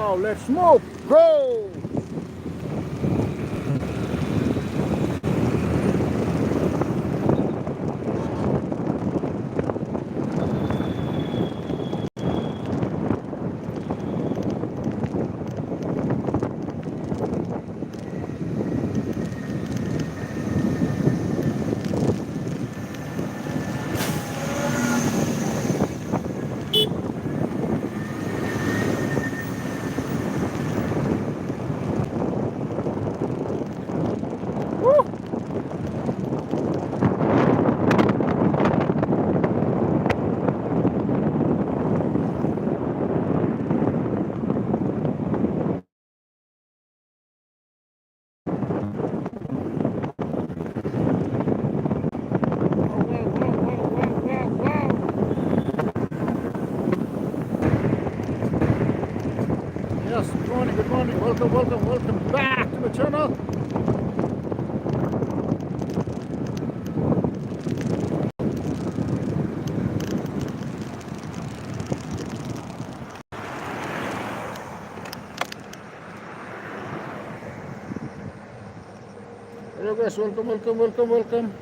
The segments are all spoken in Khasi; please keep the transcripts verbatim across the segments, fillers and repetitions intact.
Now let's move. Go. Yes, good morning, good morning. Welcome, welcome, welcome back to the channel. Hello guys, welcome, welcome, welcome, welcome.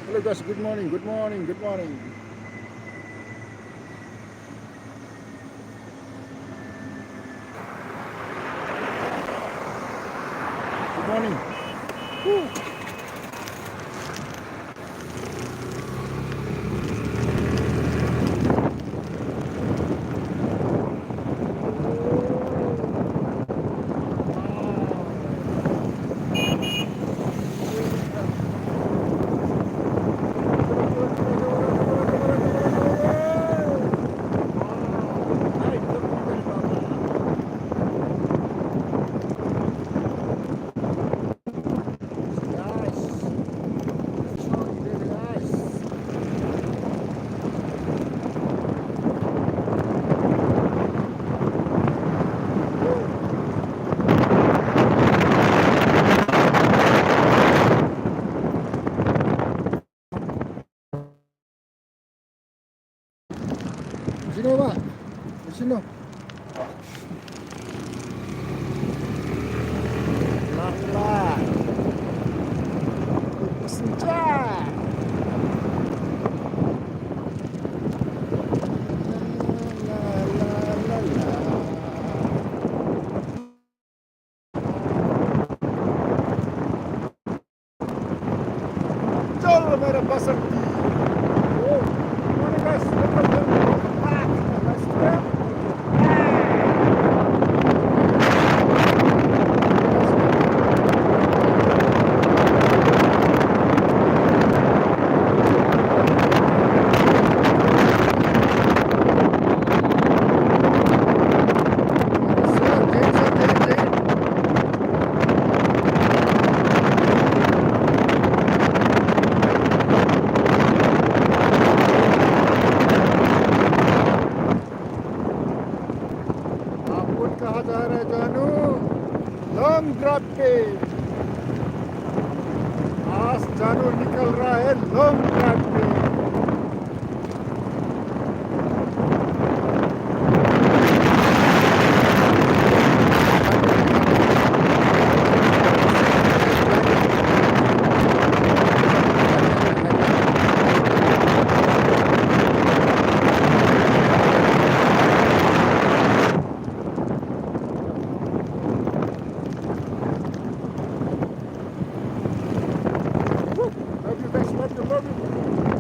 Hello guys, good morning, good morning, good morning. Good morning. Woo. Nice. Very nice. Sino ba? Sino? Pelan-pelan. Senja. La, la, la, la, la. Chalo, mere pasang di. Woo. Morning, guys. Welcome, welcome, welcome back to my live stream. आप कहाँ जा रहे जानू? Long drive पे। आज जानू निकल रहा है long drive पे। Love you guys, love you, love you.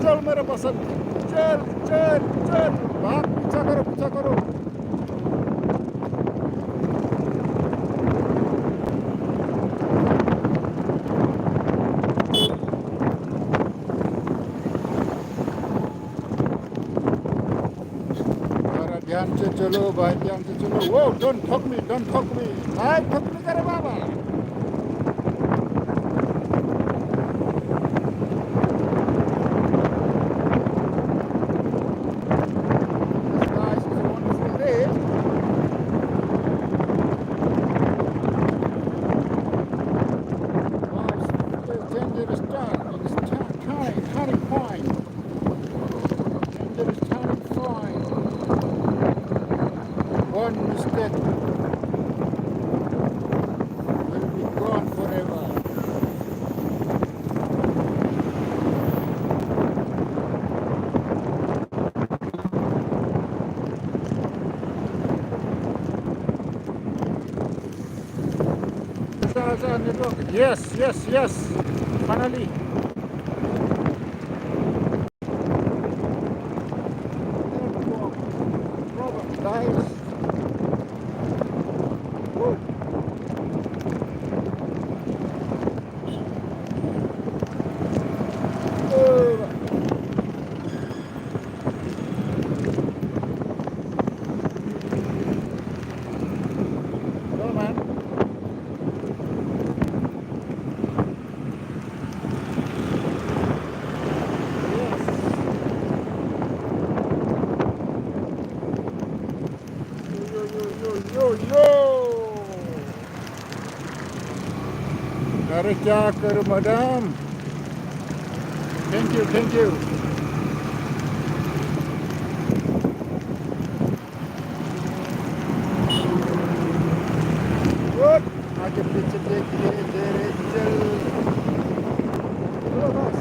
चल मेरे पसंद, चल, चल, चल। भाग, पीछा करो, पीछा करो। जरा ध्यान से चलो भाई, ध्यान से चलो। वो, don't ठोक मी, don't ठोक मी। भाई, ठोक मी करे बाबा। Guys, it's a wonderful day. Guys, it's a dangerous time. It's turn-, turning, turning point. Dangerous turning point. One mistake will be gone forever. Yes, yes, yes. Finally. Guys. Woo. Come on, man. Yes. Yo, yo, yo, yo, yo, yo. Kare kya karu, madam? Thank you, thank you. Good. आगे पीछे देखिए, धीरे चल। चलो बस।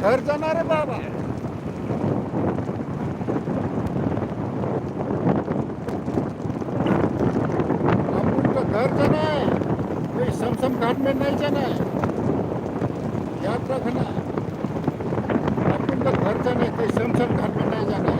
घर जाना रे बाबा। अपन का घर जाना है, कोई शमशान घाट में नहीं जाना है, याद रखना। अपन का घर जाना है, कोई शमशान घाट में नहीं जाना है।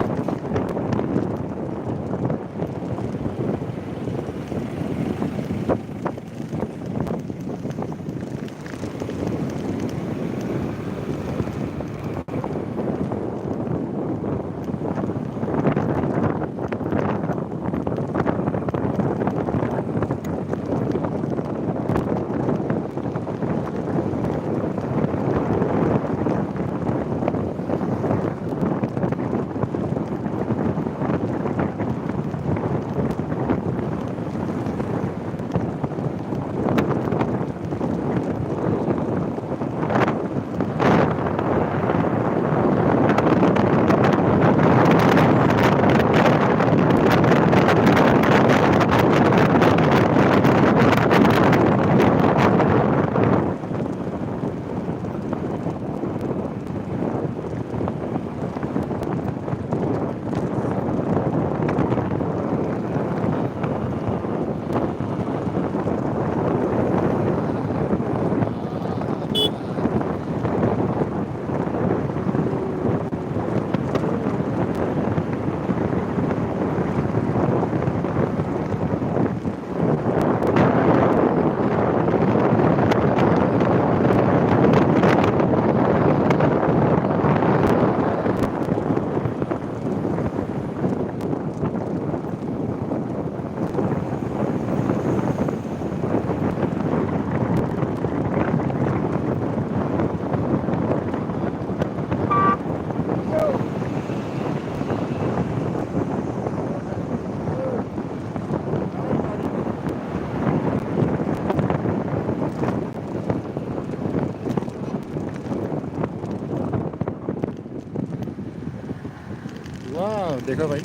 वाह, देखो भाई,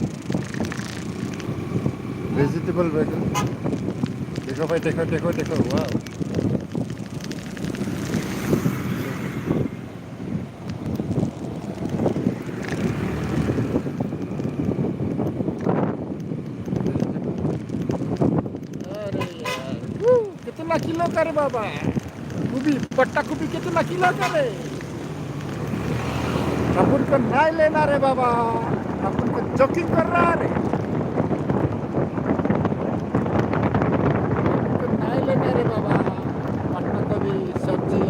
वेजिटेबल बैगन। देखो भाई, देखो, देखो, देखो, वाह। अरे यार, वो कितना किलो का रे बाबा? गोभी, पत्ता गोभी कितना किलो का रे? अपन को नहीं लेना रे बाबा, अपन को जॉगिंग कर रहा रे। अपन को नहीं लेना रे बाबा, पत्ता गोभी सब्जी।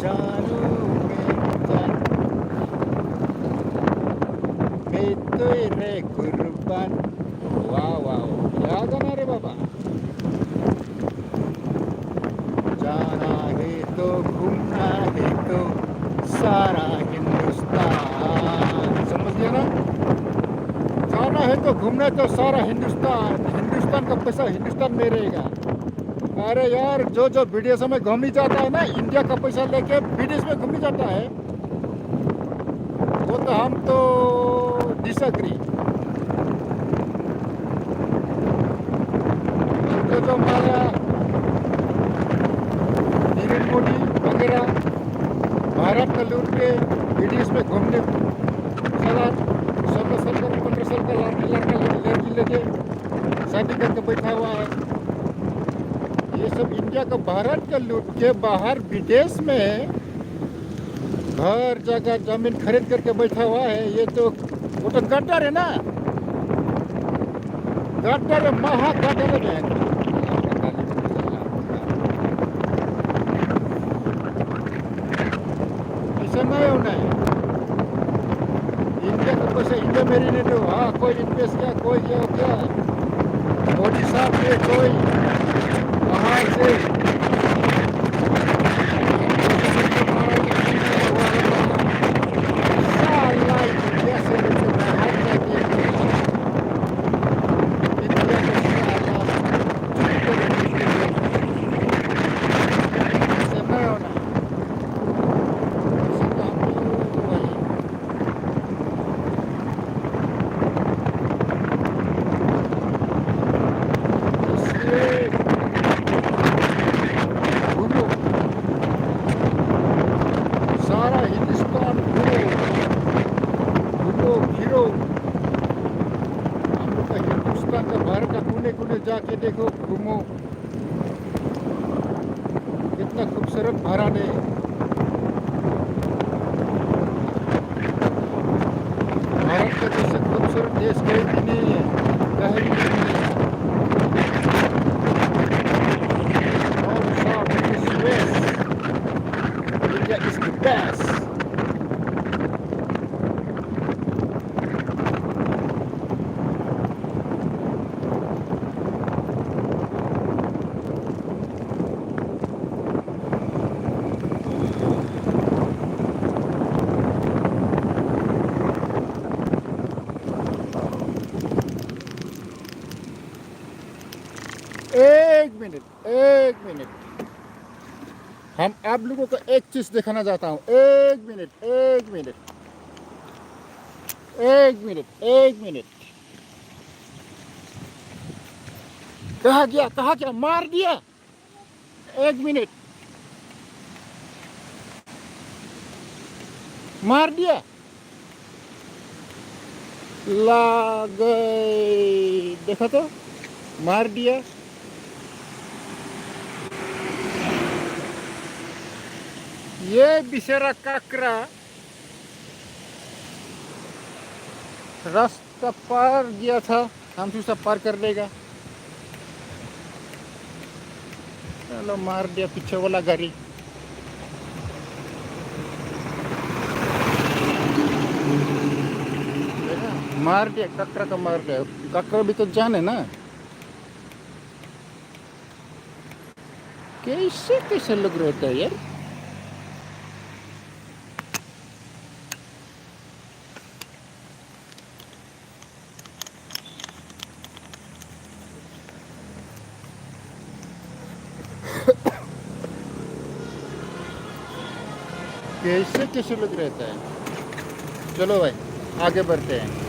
जानू मैं जान, मैं तेरे कुर्बान। वाह, वाह, वाह। क्या गाना रे बाबा? जाना है तो घूमना है तो सारा हिंदुस्तान। समझ गया ना? जाना है तो घूमना है तो सारा हिंदुस्तान, हिंदुस्तान का पैसा हिंदुस्तान में रहेगा। अरे यार, जो जो विदेशों में घूमने जाता है ना, इंडिया का पैसा लेके विदेश में घूमने जाता है, वो तो हम तो डिसएग्री। तो जो हमारा नीरव मोदी वगैरह भारत में लूट के विदेश में घूमने चला, सोलह साल का, पन्द्रह साल का लड़का, लड़का, लड़की लेके शादी करके बैठा हुआ है। ये सब इंडिया का, भारत का लूट के बाहर विदेश में घर, जगह, जमीन खरीद करके बैठा हुआ है। ये तो, वो तो गद्दार है ना, गद्दार है, महा गद्दार है बहन। ऐसा नहीं होना है। इंडिया का पैसा इंडिया में रहने दो। हाँ, कोई इन्वेस्ट किया, कोई ये हो गया, मोदी साहब ने कोई बाहर से साला इंडिया से लेके बाहर जाके इंडिया को साला ऐसा नहीं होना। ऐसा तो हम लोग इसलिए घूमो, सारा हिंदुस्तान घूमो, घूमो फिरो। हम लोग का हिंदुस्तान का, भारत का कोने कोने जाके देखो, घूमो। कितना खूबसूरत भारत है। भारत का जैसे खूबसूरत देश कहीं भी नहीं है, कहीं भी नहीं है। All south is west. India is the best. एक मिनट, एक मिनट, हम आप लोगों को एक चीज दिखाना चाहता हूँ। एक मिनट, एक मिनट, एक मिनट, एक मिनट। कहा गया, कहा गया? मार दिया। एक मिनट, मार दिया। ला गए, देखो तो, मार दिया। ये बेचारा काकरा रास्ता पार गया था, हमसे सब पार कर लेगा। चलो, मार दिया पीछे वाला गाड़ी। मार दिया, काकरा का मार दिया। काकरा भी तो जान है ना, कैसे कैसे लोग रहता है यार। कैसे कैसे लोग रहता है। चलो भाई, आगे बढ़ते हैं।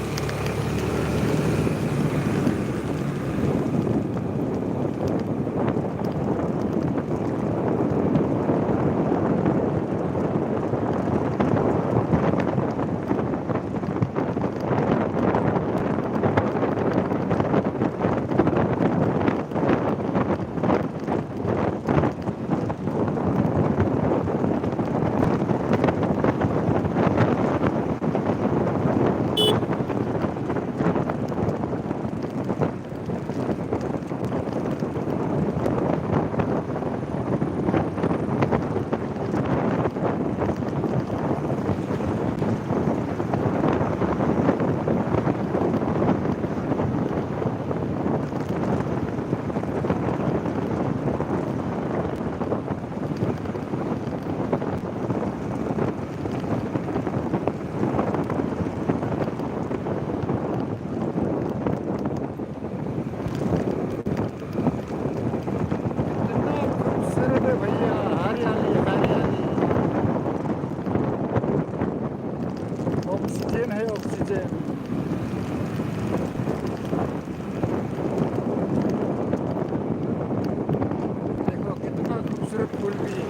देखो कितना खूबसूरत पुल भी है।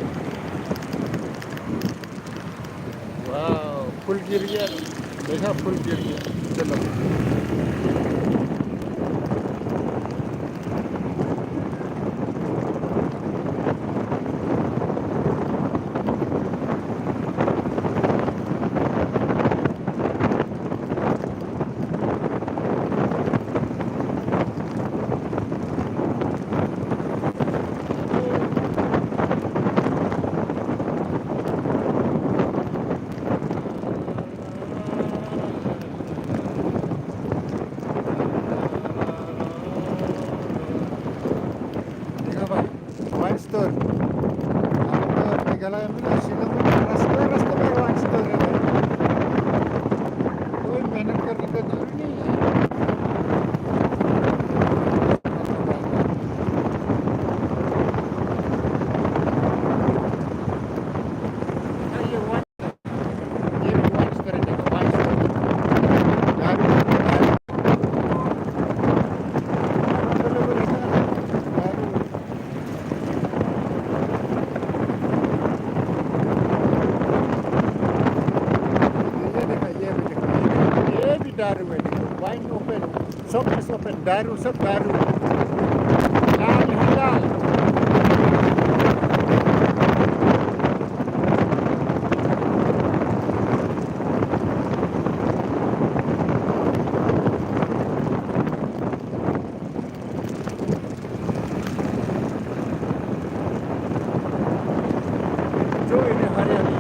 वाह, पुल गिर गया। देखा, पुल गिर गया। चलो। देखा भाई, वाइन स्टोर। हम तो मेघालय में ना, शिलोंग में रास्ते, रास्ते में वाइन स्टोर है भाई। कोई मेहनत करने का जरूरत नहीं है। ये वाइन ये भी वाइन स्टोर है, देखो, वाइन स्टोर। दारू, दारू। ये देखो, ये भी देखो, ये भी दारू है, देखो, वाइन ओपन। सब कुछ open, दारू, सब दारू। लाल ही लाल। जो इन्हें हरियाली।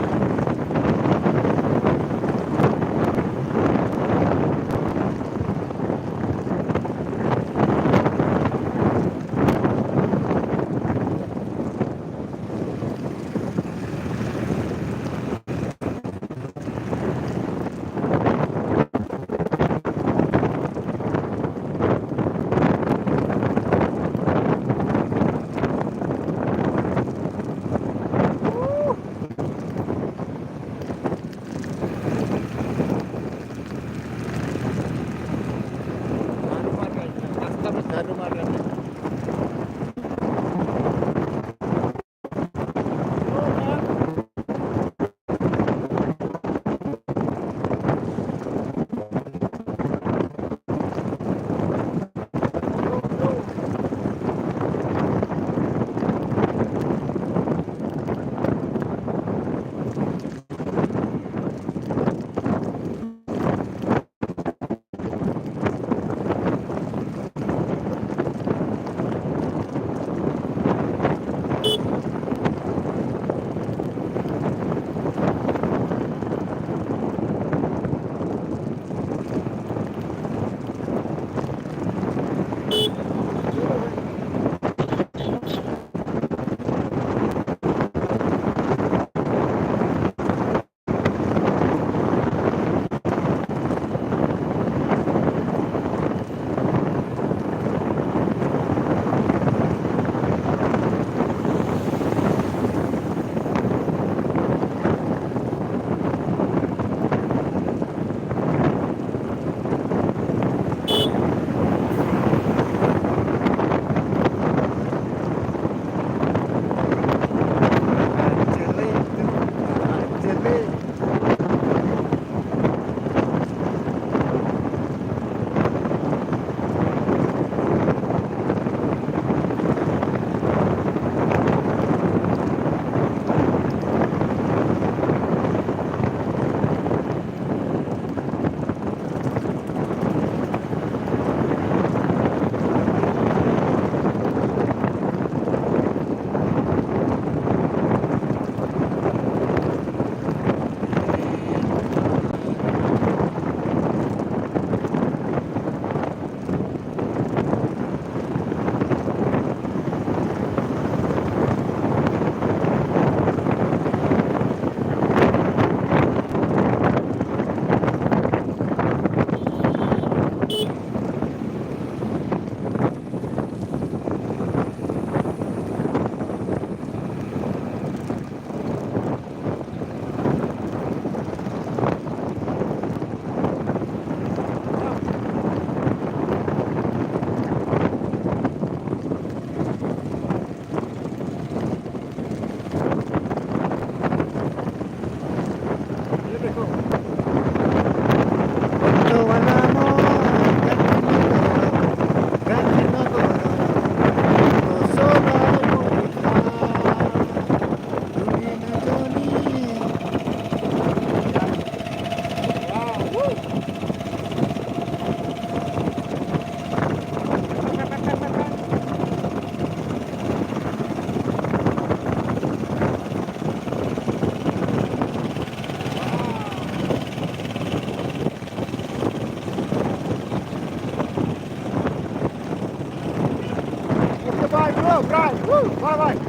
Right, woo, bye bye.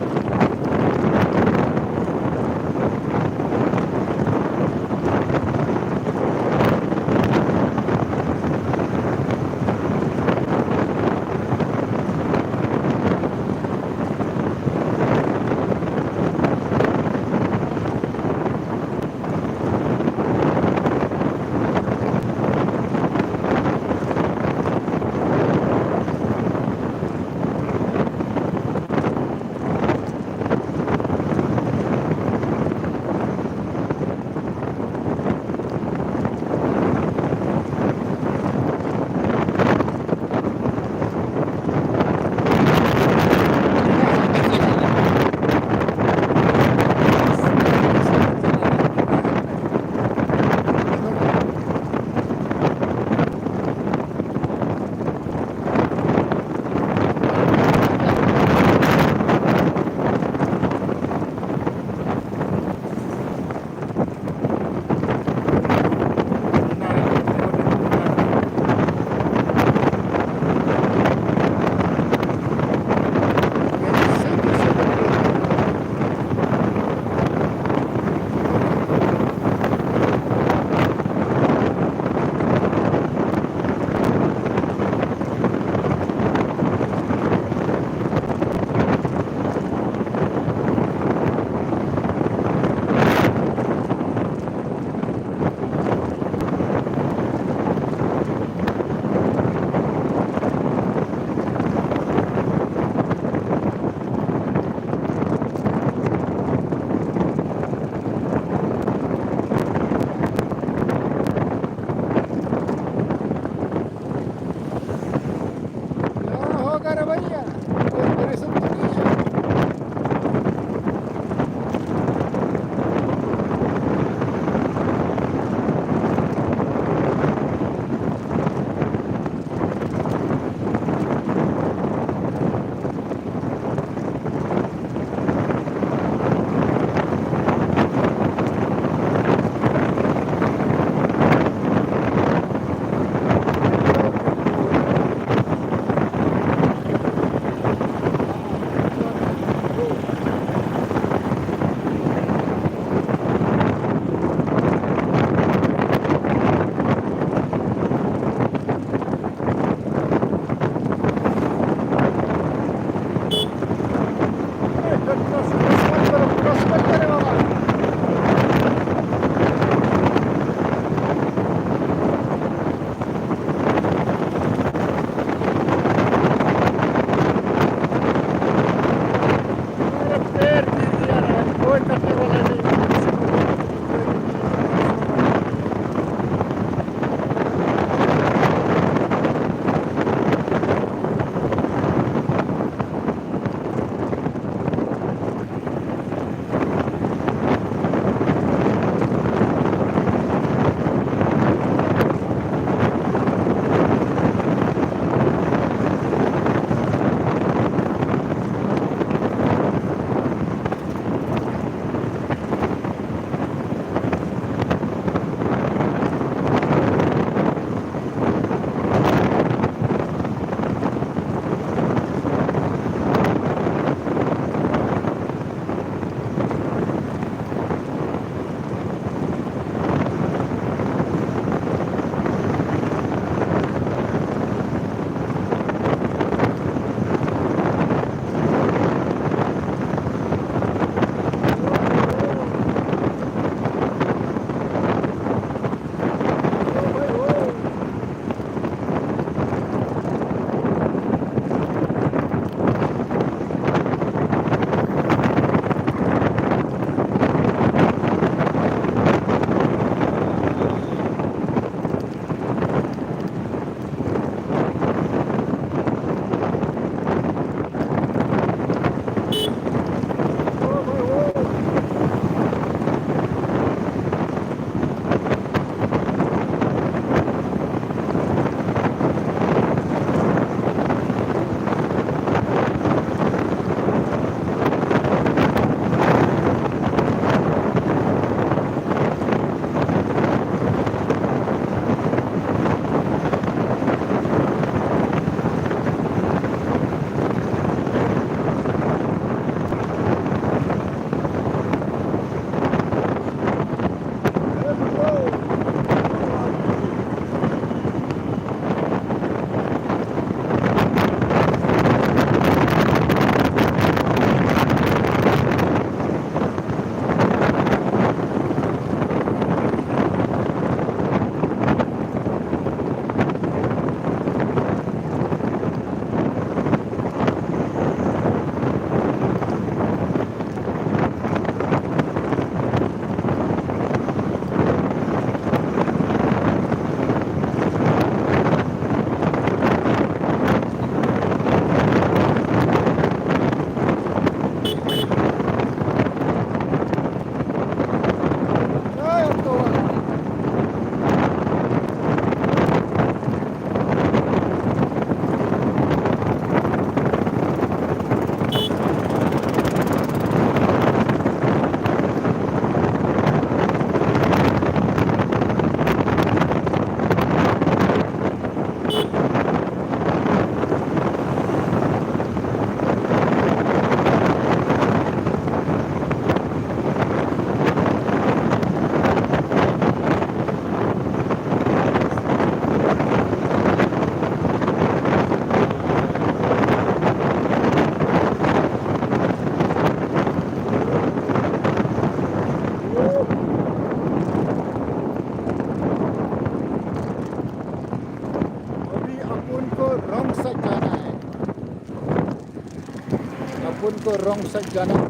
को wrong side जाना है।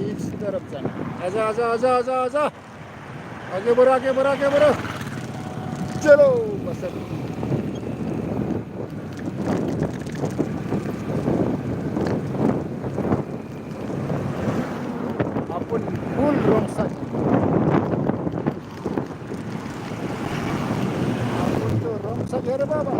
इस तरफ जाना है। आजा, आजा, आजा, आजा, आजा। आगे बढ़ो, आगे बढ़ो, आगे बढ़ो। चलो, बस अब। अपन full wrong side। Wrong side ya रे बाबा।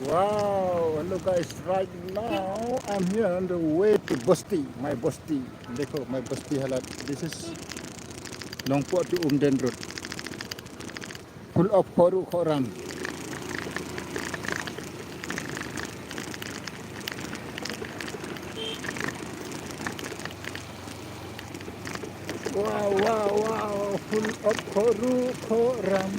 Wow, hello guys, right now I'm here on the way to Bosti, my Bosti. देखो, my Bosti हालत, this is Nongpoh to Umden Road. Full of khohruh khohram. Wow, wow, wow, full of khohruh khohram.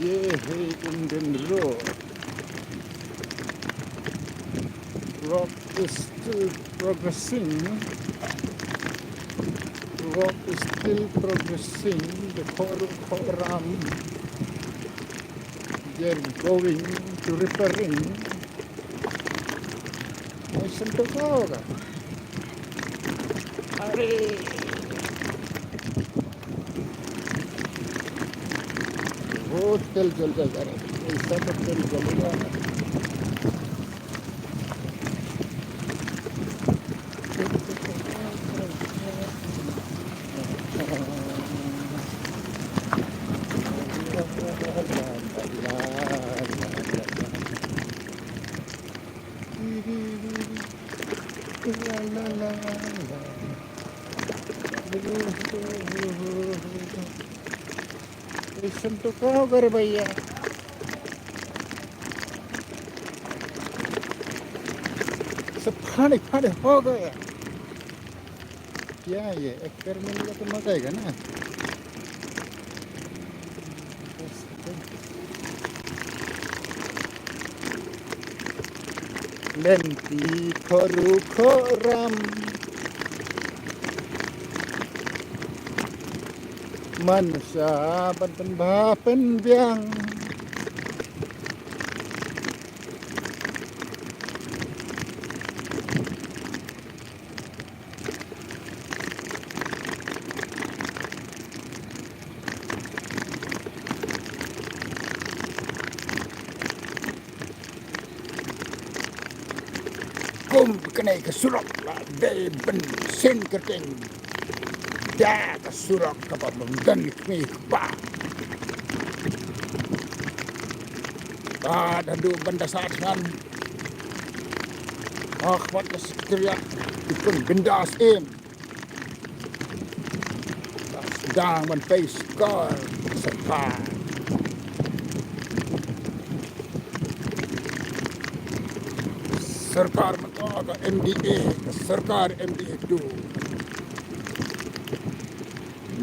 Ye hai Umden Road. Road is still progressing. Road is still progressing. The khohruh khohram, they're going to repairing. Ai, संतोष होगा। अरे, वो तेल जल जाएगा रे, ऐसा तो तेल जलेगा ना। संतोष हो गए रे भैया, सब खाने खाने हो गए। क्या ये एक्सपेरिमेंट का तो मजा आएगा ना। Lynti khohruh khohram, manusia ban pynbha pynbiang. Kum kane ka surok la dei ban sien kyrteng da ka surok kaba ym don kmie kpa. Bad haduh ban da sah thngan, ah, wat ka sekretariat ki pun bindas im. Dang ban pei skor sorkar. Sorkar mynta ka M D A, ka sorkar M D A tu.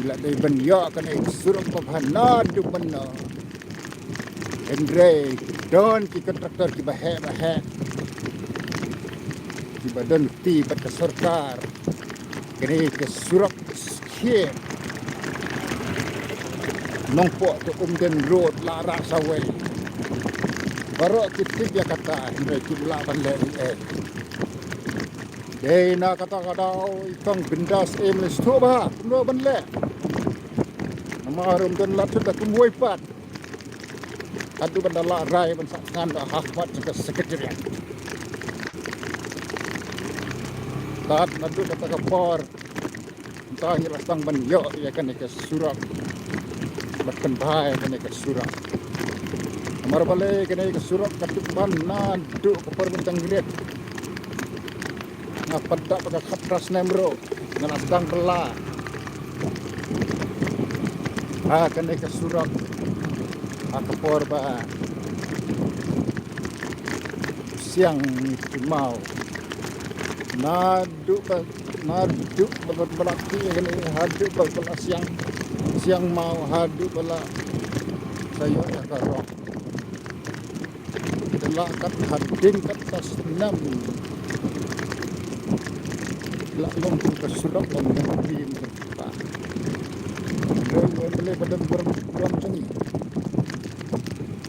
La dei ban ïoh kane ka surok ba bha naduh mynno. Hynrei don ki kontraktor kiba heh ba heh kiba don kti bad ka sorkar. Kane ka surok skhim Nongpoh to Umden Road, Ladrysawei. Baroh ki tip ïa kata, hynrei kim lah ban leh ei ei. Dei na kata ka daw i kong Bindas Syiem leh shuh bha kumno ban leh. Namar um don lad shuh da kumwei pat. Haduh ban da lah rai ban sah thngan da ha khmat jong ka Secretariat. Tad naduh kata ka por mynta ngi la sdang ban ïoh ïa kane ka surok. Ban pynbha ïa kane ka surok. Namar balei kane ka surok ka tip ban naduh ka por ban jong rit. Nga pat da ba ka khatphra snem ruh nga la sdang bylla ha kane ka surok ha ka por ba siang ki maw naduh ba naduh ba la ba la ki kane haduh ba la siang siang maw haduh ba la sa ïoh ïa ka rong. Te la kat hadien kat ta snem la long kum ka surok long kum ka ri kum ka pa. Rem rem le ba don burom burom jong ngi.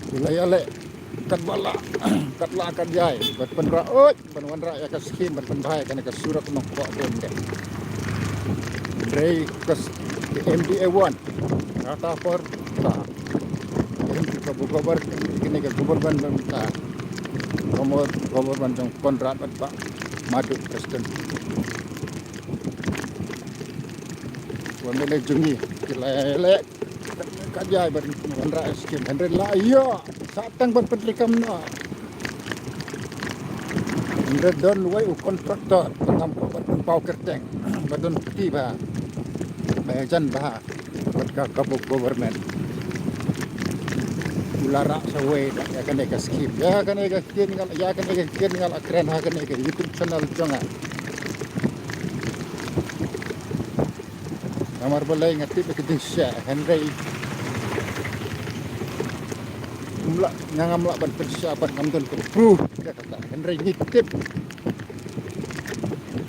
Te la ïa le kat ba la kat la kat jai ban pynra oi ban wanrah ïa ka skim ban pynbha ïa kane ka surok Nongpoh to Umden. Hynrei ka M D A one kata por ta. Em ki ka bu gobar kini ka gobar ban ban ta. Gobar gobar ban jong Conrad ban ba madu Kristen. Wa mele jungi kila ele ka jai ban ban ra skim hynrei la yo sa tang ban petrikam no. Hynrei don wei u kontraktor ban tam ko ban pau kerteng ban don peti ba ba jan ba. Bad ka government u la rah sa wei ïa kane ka skim ïa kane ka skim ïa kane ka skim ïa la kren ha kane ka YouTube channel jong nga. Namar balei nga tip ka ding sha hynrei um la nga ngam lah ban pynshah ban ngam don ka proof ïa kata hynrei ngi tip.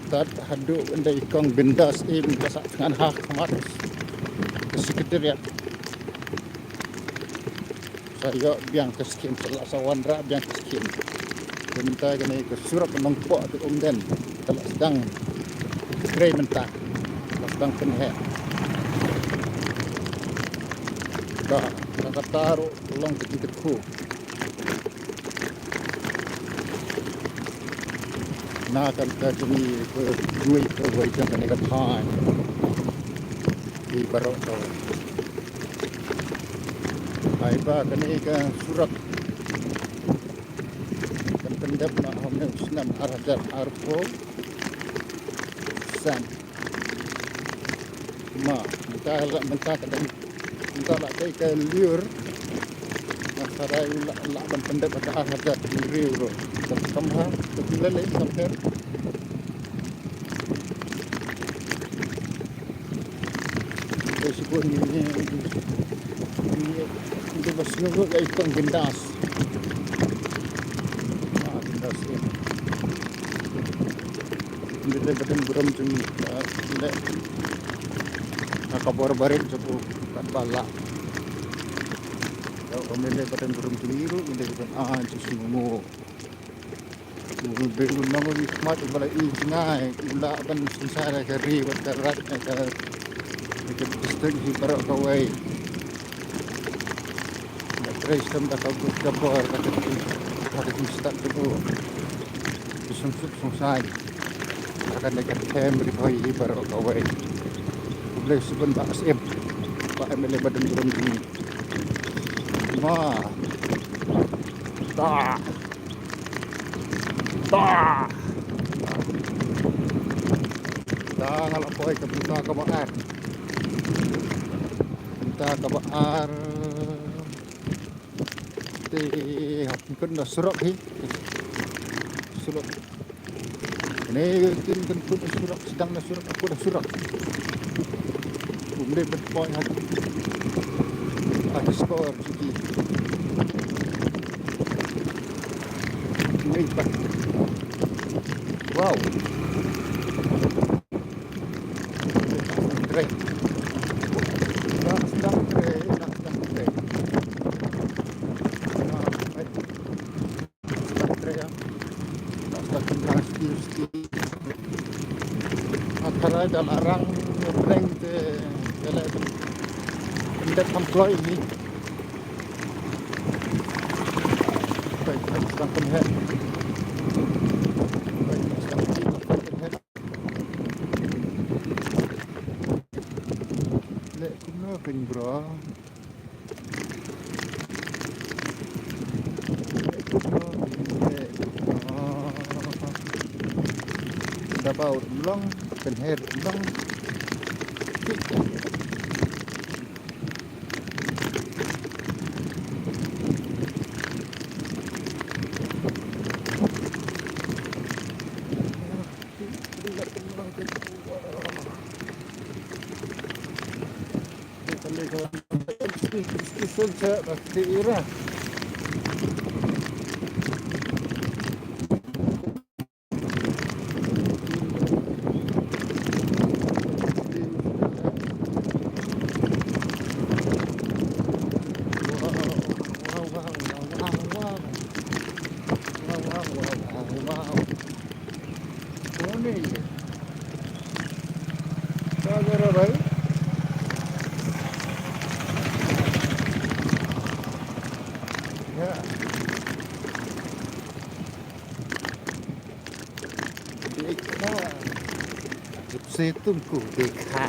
Tad haduh ynda i kong Bindas im ka sah thngan ha khmat ka secretariat. Sa ïoh biang ka skim sa la sa wanrah biang ka skim. Te mynta kane ka surok Nongpoh to Umden ka la sdang trei mynta la sdang pynheh. Ba ka kata ruh long ka jingkyrkhu. Na kan ka jong i ka dui ka wei jong kane ka thaiñ. Ki baroh ka wei. Ai ba kane ka surok kan pyndep na hom ne u snem ar hajar arphew san. Ma mynta la mynta ka dang mynta la dei ka lyiur. Nga sa dei la la ban pyndep ka ar hajar ki riew ruh. Ka kam ha ka ki lele kam ter. Dei sibun ni ni ni ni ba sngewthuh ïa i kong Bindas. Ah, Bindas ni. Ym dei ba don burom jong ngi, ah, ym dei. Ha ka bor barit jong u katba lah. Ym dei ba don burom jong ngi ruh, ym dei ba don, ah, jong sngew. U dei u nongwei khmat uba la ïeit jngai, u lah ban synshar ïa ka ri bad ka raid ïa ka, ïa ka district hi baroh kawei. Nga trei shem da ka buit ka bor, da ka jing, da ka jingstad jong u. Ki sngewsuk sngewsaiñ. Da kane ka them Ri Bhoi hi baroh kawei. Khublei shibun Bah Syiem. Bah M L A ba don burom jong ngi. Ma. Ta. Ta. Ta nga la poi ka bynta kaba ar. Bynta kaba ar. Te hap kynda surok hi. Surok. Kane kin kan put surok, sdang na surok, put surok. U Ym dei ban poi ha, ha score jong ki. Ym dei ban. Wow. Sdang trei. Sdang trei, sdang trei. Sdang trei. Sdang trei, ah. Sdang trei, sdang trei. Tharai da la rang bneng te, te leh ban dep kham kloi hi. Peit, peit, sdang pynheh. Peit, sdang pynheh. Leh kumno kein bro. Da ba u long, pynher long. Wow, wow, wow, wow, wow. Wow, wow, wow, wow, wow. Koni. Ka jara bhai. Ya. Dekha. Jab se tumko dekha.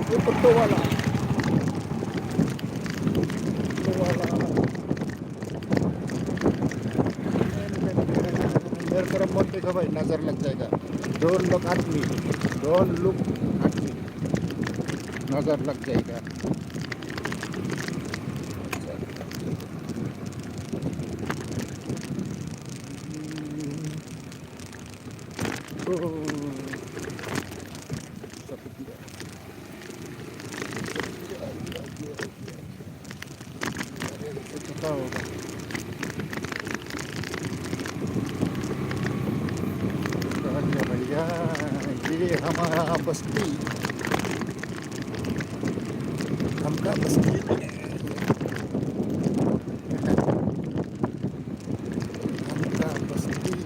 ये तो वाला, तो वाला। मेरे तरफ मत देखो भाई, नजर लग जाएगा। Don't look at me, don't look at me, नजर लग जाएगा। भैया, ये हमारा बस्ती, हमका बस्ती, हमका बस्ती।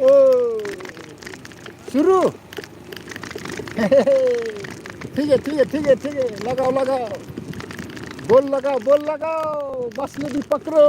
ओ, शुरू। ठीक है, ठीक है, ठीक है, ठीक है, लगाओ, लगाओ, बोल लगाओ, बोल लगाओ, मछली भी पकड़ो।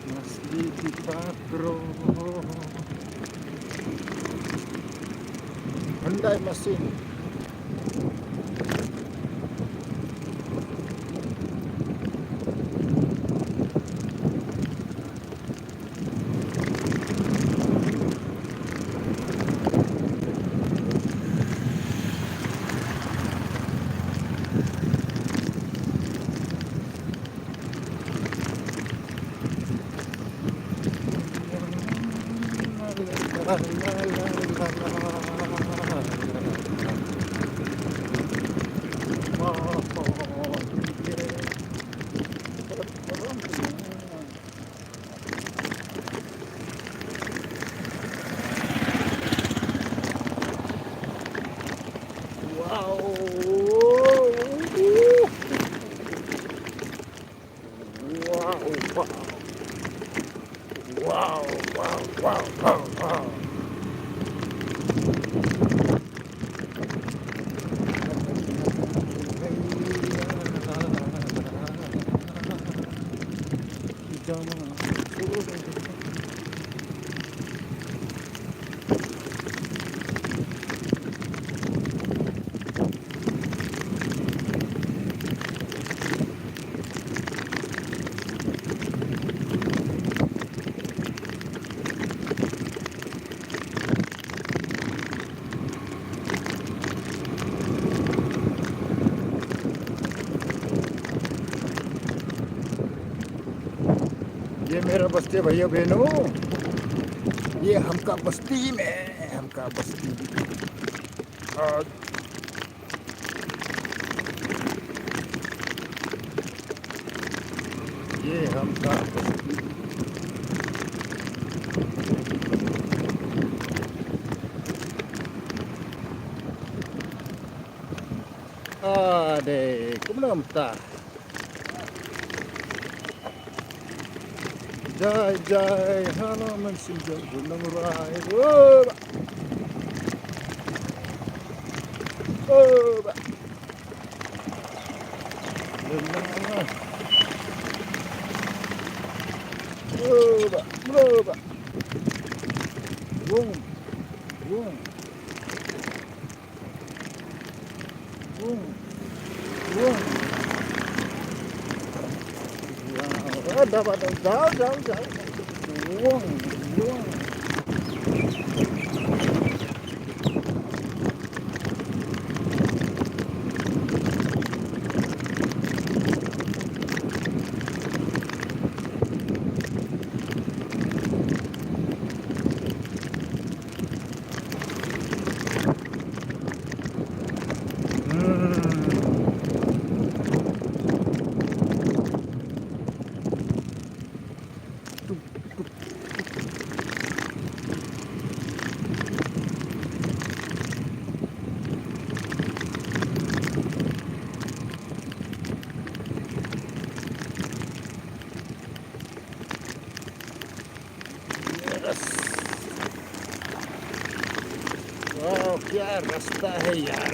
Mesti dipatro. Hyundai mesin. Wow, wow. Wow, wow, wow, wow, wow. ये मेरा बस्ती है भैया बहनों, ये हमका बस्ती में, हमका बस्ती। आ, ये हमका बस्ती। Ade, kumno mynta? Jai jai Hanuman Singh Jai Gunung Rai. Wo ba. Wo ba. Wo ba. Wo ba. Wo. Wo. Wung. Wung. Wung. Wung. Wung. Yes. Wow, क्या रास्ता है यार।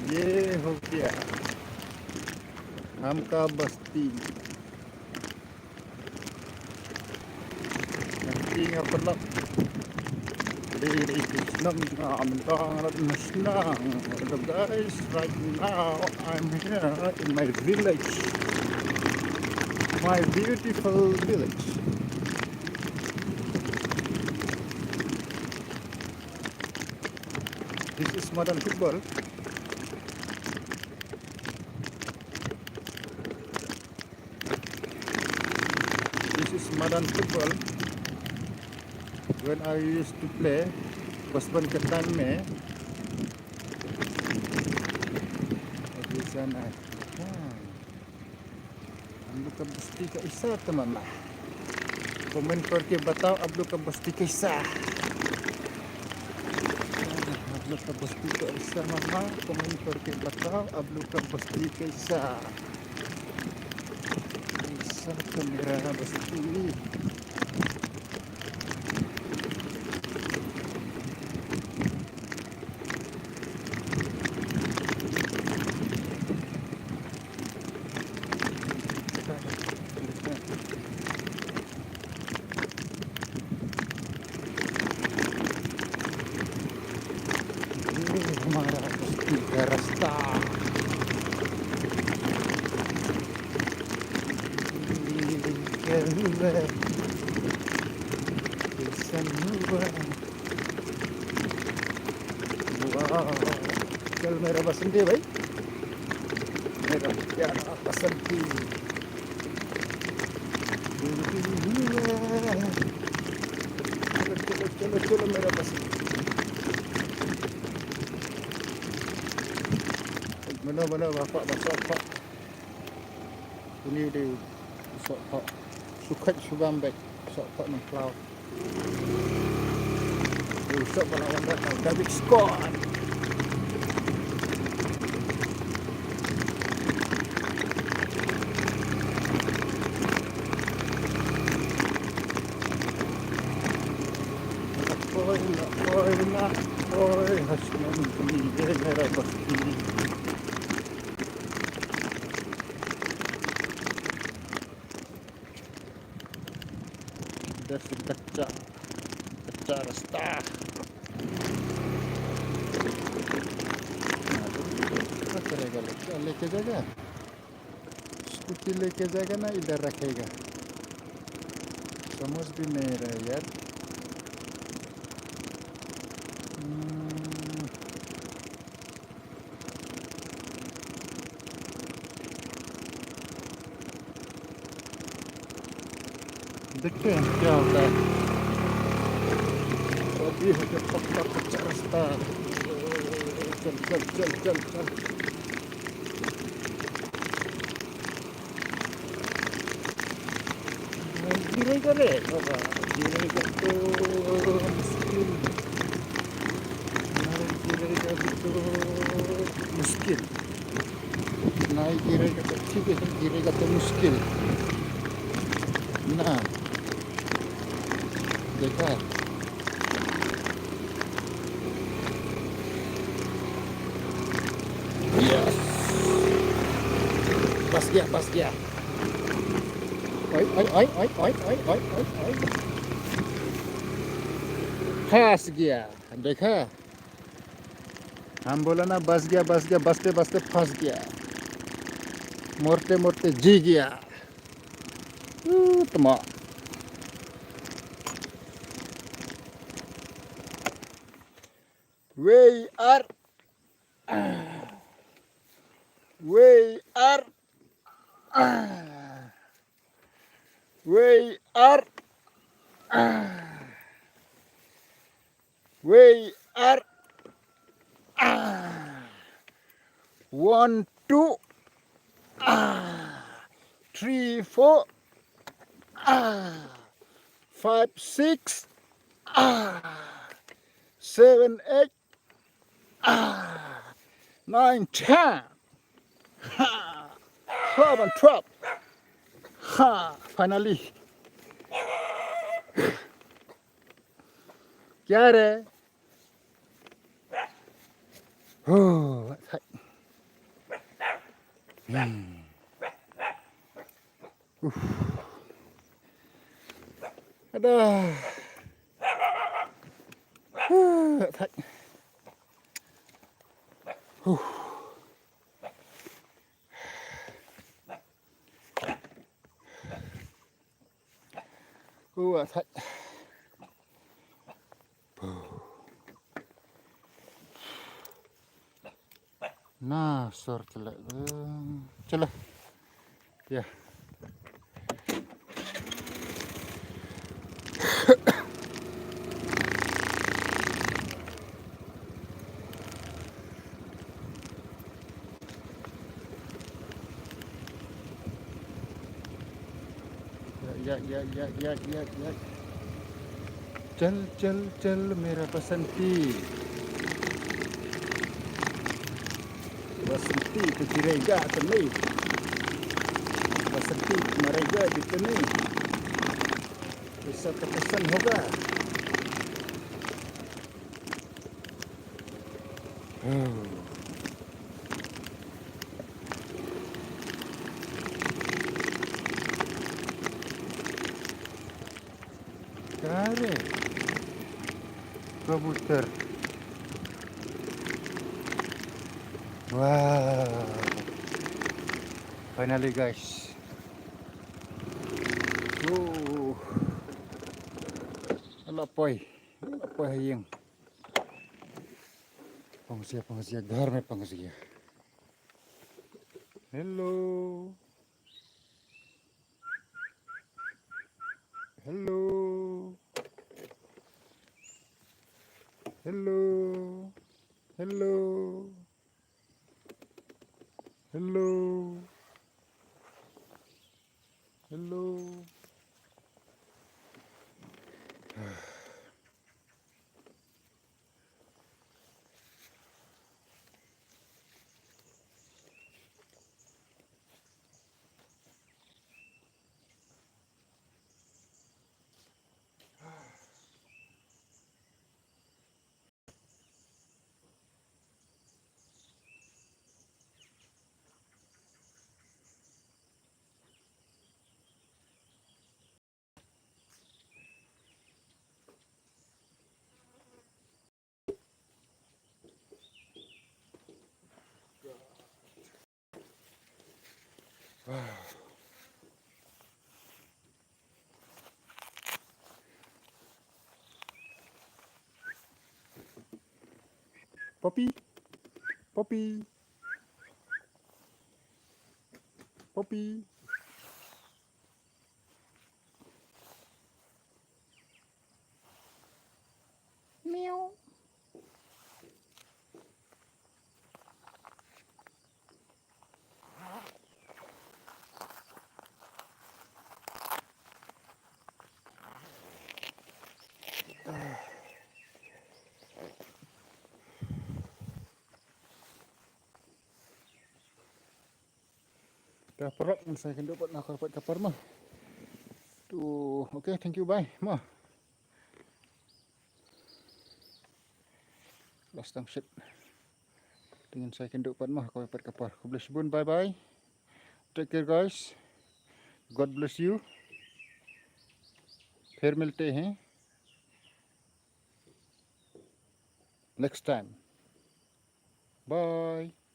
ये हो गया हमका बस्ती। Nanti nga pernah. Dei dei dei snam nga mentang rat mesnang. Hello guys, right now I'm here in my village. My beautiful village. This is Madan Football. This is Madan Football. When I used to play, बचपन के टाइम में। अभी जाना है। हाँ। हम लोग का बस्ती का ऐसा तमन्ना। कमेंट करके बताओ आप लोग का बस्ती कैसा है। आप लोग का बस्ती कैसा मामा, कमेंट करके बताओ आप लोग का बस्ती कैसा। Esa kamera basti. ये हमारा बस्ती का रास्ता। ये क्या हुआ? कैसा हुआ? वाह, चल मेरा बसंती भाई, मेरा प्यारा बसंती। Mano ba kwah ba soh pok. Une u dei u soh pok. Shu khoit shu bam beit, soh pok nongkhlaw. U soh ba la wan da ka David Scott. Oi, na, oi, na, oi, hasna ni, ye mera basti. Idas se kacha, kacha rasta. Kya karega, leke, leke jayega? Scooty leke jayega na idhar rakhega? Samajh bhi nahi aa raha yaar. Hmm. देखते हैं क्या होता है। अभी है जो पक्का कच्चा रास्ता। चल, चल, चल, चल, चल। गिरेगा रे बाबा, गिरेगा तो मुश्किल। गिरेगा भी तो मुश्किल। नहीं गिरेगा तो ठीक है, गिरेगा तो मुश्किल ना। देखा? यस, फंस गया, फंस गया। ओए, ओए, ओए। फंस गया। देखा? हम बोला ना, बस गया, बस गया, बसते बसते फंस गया, मरते मरते जी गया। Uu, tma. Wei ar. Wei ar. Wei ar. Wei ar. One, two, three, four, five, six, seven, eight, nine, ten. Ha! Twelve and twelve. Ha! Finally. Kya re? Oh, what the heck? Hmm. Uff. Ada. Huh, what the heck? Huh. Ua thait. Na sor chala. Chala. Ya. Ya, ya, ya, ya, ya, ya, ya. Chal, chal, chal, mera basanti. Basanti to girega to nahi. Basanti marega to nahi. Aisa to kaise hoga? Kare kabutar. Wow. Finally, guys. Oh. Ala poi. Ala poi ha ïing. Pang sia, pang sia, घर में pang sia. Hello. Hello. Hello. Hello. Hello. Hello. Poppy. Poppy. Poppy. Meow. Te paralok, ngin sa ïakynduh pat na ka por ka por mo. To, okay, thank you, bye mo. Last time shit. Te ngin sa ïakynduh pat mo, ka por ka por. Khublei shibun, bye bye. Take care, guys. God bless you. फिर मिलते हैं next time. Bye.